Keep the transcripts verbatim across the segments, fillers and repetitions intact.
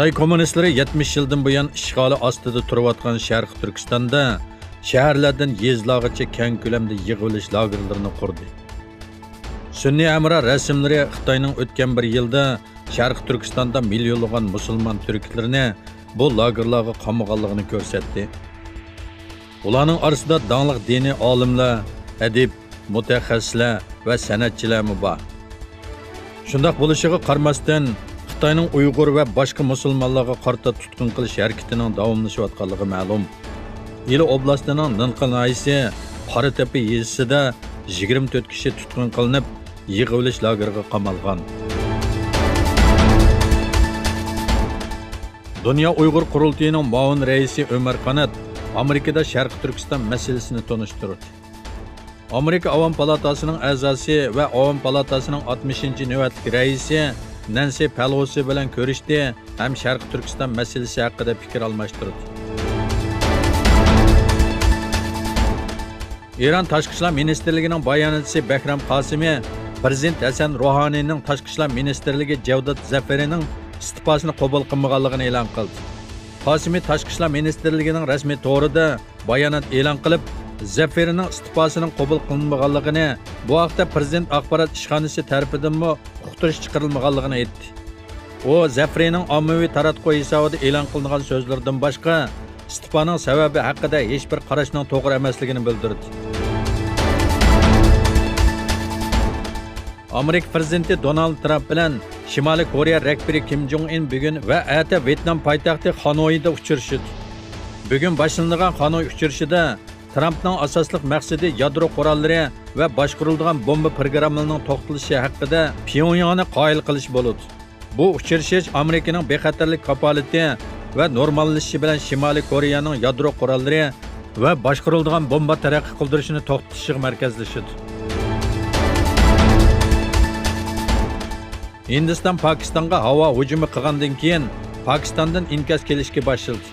خىتاي كوممۇنىستلىرى يەتمىش يىلدىن بۇيان ئىشغالى ئاستىدا تۇرۇۋاتقان شەرقىي تۈركىستاندا شەھەرلەردىن يېزىلارغىچە كەڭ كۆلەمدە يىغىۋېلىش لاگېرلىرىنى قۇردى. سۈنئىي ھەمراھ رەسىملىرى خىتاينىڭ ئۆتكەن بىر يىلدا شەرقىي تۈركىستاندا مىليونلىغان مۇسۇلمان تۈركلىرىنى بۇ لاگېرلارغا قامىغانلىقىنى كۆرسەتتى. ئۇلارنىڭ ئارىسىدا داڭلىق دىنىي ئالىملار، ئەدىب، مۇتەخەسسىسلەر ۋە سەنئەتچىلەرمۇ بار. شۇنداق بولۇشىغا قارىماستىن، خىتاينىڭ ئۇيغۇر ۋە باشقا مۇسۇلمانلارغا قارىتا تۇتقۇن قىلىش ھەرىكىتىنىڭ داۋاملىشىۋاتقانلىقى مەلۇم. ئىلى ئوبلاستىنىڭ نىنقا ناھىيەسى قاراتەپە يېزىسىدا يىگىرمە تۆت كىشى تۇتقۇن قىلىنىپ، يىغىۋېلىش لاگېرىغا قامالغان. دۇنيا ئۇيغۇر قۇرۇلتىيىنىڭ مۇئاۋىن رەئىسى ئۆمەر قانات ئامېرىكىدا شەرقىي تۈركىستان مەسىلىسىنى تونۇشتۇردى. ئامېرىكا ئاۋام پالاتاسىنىڭ ئەزاسى ۋە ئاۋام پالاتاسىنىڭ ئاتمىشىنچى نۆۋەتلىك رەئىسى نەنسى پەلوسى بىلەن كۆرۈشتى ھەم شەرقىي تۈركىستان مەسىلىسى ھەققىدە پىكىر ئالماشتۇردى. ئىران تاشقى ئىشلار مىنىستىرلىكىنىڭ باياناتچىسى بەھرام قاسىمى پىرېزىدېنت ھەسەن روھانىنىڭ تاشقى ئىشلار مىنىستىرلىكى جەۋدات زەفىرىنىڭ ئىستېپاسىنى قوبۇل قىلمىغانلىقىنى ئېلان قىلدى. قاسىمى تاشقى ئىشلار مىنىستىرلىكىنىڭ رەسمىي تورىدا بايانات ئېلان قىلىپ، زەفىرىنىڭ ئىستېپاسىنىڭ قوبۇل قىلىنمىغانلىقىنى، بۇ ھەقتە پىرېزىدېنت ئاخبارات ئىشخانىسى تەرىپىدىنمۇ ئۇقتۇرۇش چىقىرىلمىغانلىقىنى ئېيتتى. ئۇ زەفىرىنىڭ ئاممىۋى تاراتقۇ ھېسابىدا ئېلان قىلىنغان سۆزلىرىدىن باشقا، ئىستېپانىڭ سەۋەبى ھەققىدە ھېچبىر قاراشنىڭ توغرا ئەمەسلىكىنى بىلدۈردى. ئامېرىكا پىرېزىدېنتى دونالد ترامپ بىلەن شىمالىي كورېيە رەھبىرى كىم جوڭ ئىن بۈگۈن ۋە ئەتە ۋيېتنام پايتەختى خانويدا ئۇچرىشىدۇ. بۈگۈن باشلىنىدىغان خانوي ئۇچرىشىدا ترامپنىڭ ئاساسلىق مەقسىتى يادرو قوراللىرى ۋە باشقۇرۇلىدىغان بومبا پىروگراممىلىرىنىڭ توختىتىلىشى ھەققىدە پيونگياڭنى قايىل قىلىش بولىدۇ. بۇ ئۇچرىشىش ئامېرىكىنىڭ بىخەتەرلىك كاپالىتى ۋە نورماللىشىشى بىلەن شىمالىي كورېيەنىڭ يادرو قوراللىرى ۋە باشقۇرۇلىدىغان بومبا تەرەققىي قىلدۇرۇشىنى توختىتىشىغا مەركەزلىشىدۇ. ھىندىستان پاكىستانغا ھاۋا ھۇجۇمى قىلغاندىن كېيىن، پاكىستاندىن ئىنكاس كېلىشكە باشلىدى.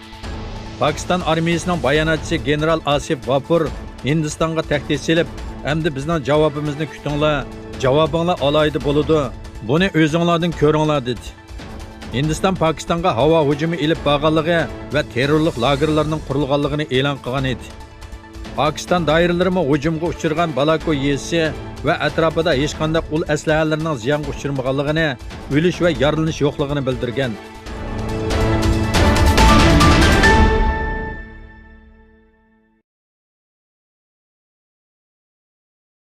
پاكىستان ئارمىيىسىنىڭ باياناتچىسى گېنېرال ئاسىف ۋاپۇر ھىندىستانغا تەھدىت سېلىپ، ئەمدى بىزنىڭ جاۋابىمىزنى كۈتۈڭلار، جاۋابىڭلار ئالاھىدە بولىدۇ، بۇنى ئۆزۈڭلاردىن كۆرۈڭلار، دېدى. ھىندىستان پاكىستانغا ھاۋا ھۇجۇمى ئېلىپ بارغانلىقى ۋە تېررورلۇق لاگېرلىرىنىڭ قۇرۇلغانلىقىنى ئېلان قىلغان ئىدى. پاكىستان دائىرىلىرىمۇ ھۇجۇمغا ئۇچرىغان بالاكو يېزىسى ۋە ئەتراپىدا ھېچقانداق ئۇل ئەسلىھەلىرىنىڭ زىيانغا ئۇچرىمىغانلىقىنى، ئۆلۈش ۋە يارىلىنىش يوقلۇقىنى بىلدۈرگەن.